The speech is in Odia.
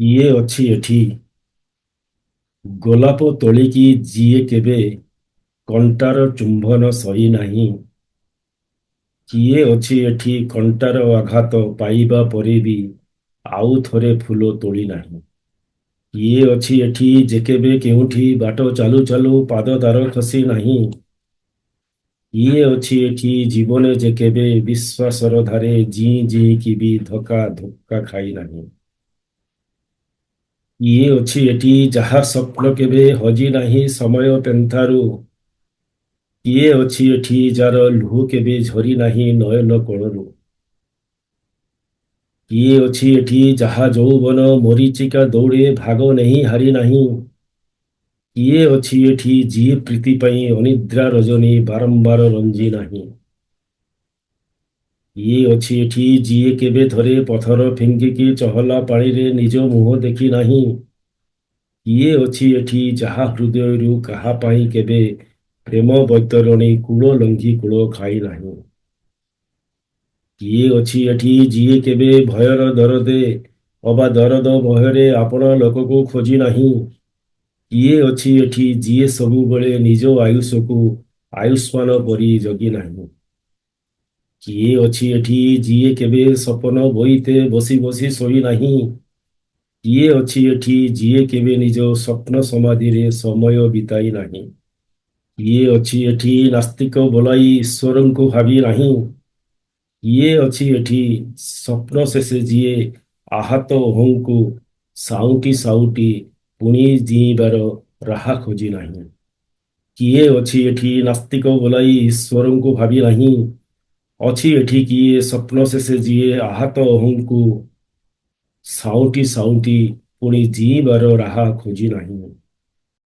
କିଏ ଅଛି ଏଠି ଗୋଲାପ ତୋଳିକି ଯିଏ କେବେ କଣ୍ଟାର ଚୁମ୍ବନ ସହି ନାହିଁ? କିଏ ଅଛି ଏଠି କଣ୍ଟାର ଆଘାତ ପାଇବା ପରେ ବି ଆଉ ଥରେ ଫୁଲ ତୋଳି ନାହିଁ? କିଏ ଅଛି ଏଠି ଯେ କେବେ କେଉଁଠି ବାଟ ଚାଲୁ ଚାଲୁ ପାଦ ତାର ଖସି ନାହିଁ? କିଏ ଅଛି ଏଠି ଜୀବନେ ଯେ କେବେ ବିଶ୍ୱାସର ଧାରେ ଜିଇଁ ଜିଇଁକି ବି ଧକା ଧୋକ୍କା ଖାଇ ନାହିଁ? କିଏ ଅଛି ଏଠି ଯାହା ସ୍ୱପ୍ନ କେବେ ହଜି ନାହିଁ ସମୟ ପେନ୍ଥାରୁ? କିଏ ଅଛି ଏଠି ଯାର ଲୁହ କେବେ ଝରି ନାହିଁ ନୟନ କୋଣରୁ? କିଏ ଅଛି ଏଠି ଯାହା ଯୌବନ ମରୀଚିକା ଦୌଡ଼େ ଭାଗ ନେଇ ହାରି ନାହିଁ? କିଏ ଅଛି ଏଠି ଯିଏ ପ୍ରୀତି ପାଇଁ ଅନିଦ୍ରା ରଜନୀ ବାରମ୍ବାର ରଞ୍ଜି ନାହିଁ? କିଏ ଅଛି ଏଠି ଯିଏ କେବେ ଥରେ ପଥର ଫିଙ୍ଗିକି ଚହଲା ପାଣିରେ ନିଜ ମୁହଁ ଦେଖି ନାହିଁ? କିଏ ଅଛି ଏଠି ଯାହା ହୃଦୟରୁ କାହା ପାଇଁ କେବେ ପ୍ରେମ ବୈତରଣୀ କୂଳ ଲଙ୍ଘି କୂଳ ଖାଇ ନାହିଁ? କିଏ ଅଛି ଏଠି ଯିଏ କେବେ ଭୟର ଦରଦେ ଅବା ଦରଦ ଭୟରେ ଆପଣା ଲୋକକୁ ଖୋଜି ନାହିଁ? କିଏ ଅଛି ଏଠି ଯିଏ ସବୁବେଳେ ନିଜ ଆୟୁଷକୁ ଆୟୁଷ୍ମାନ ପରି ଜଗି ନାହିଁ? କିଏ ଅଛି ଏଠି ଯିଏ କେବେ ସପନ ବୋଇତେ ବସି ବସି ଶୋଇ ନାହିଁ? କିଏ ଅଛି ଏଠି ଯିଏ କେବେ ନିଜ ସ୍ୱପ୍ନ ସମାଧିରେ ସମୟ ବିତାଇ ନାହିଁ? କିଏ ଅଛି ଏଠି ନାସ୍ତିକ ବୋଲାଇ ଈଶ୍ୱରଙ୍କୁ ଭାବି ନାହିଁ? କିଏ ଅଛି ଏଠି ସ୍ୱପ୍ନ ଶେଷେ ଯିଏ ଆହତ ଅହଂକୁ ସାଉଁଟି ସାଉଁଟି ପୁଣି ଜିଇଁବାର ରାହା ଖୋଜି ନାହିଁ? କିଏ ଅଛି ଏଠି ନାସ୍ତିକ ବୋଲାଇ ଈଶ୍ୱରଙ୍କୁ ଭାବି ନାହିଁ? ଅଛି ଏଠି କିଏ ସ୍ୱପ୍ନ ଶେଷେ ଯିଏ ଆହତ ଅହଂକୁ ସାଉଁଟି ସାଉଁଟି ପୁଣି ଜିଇଁବାର ରାହା ଖୋଜି ନାହିଁ?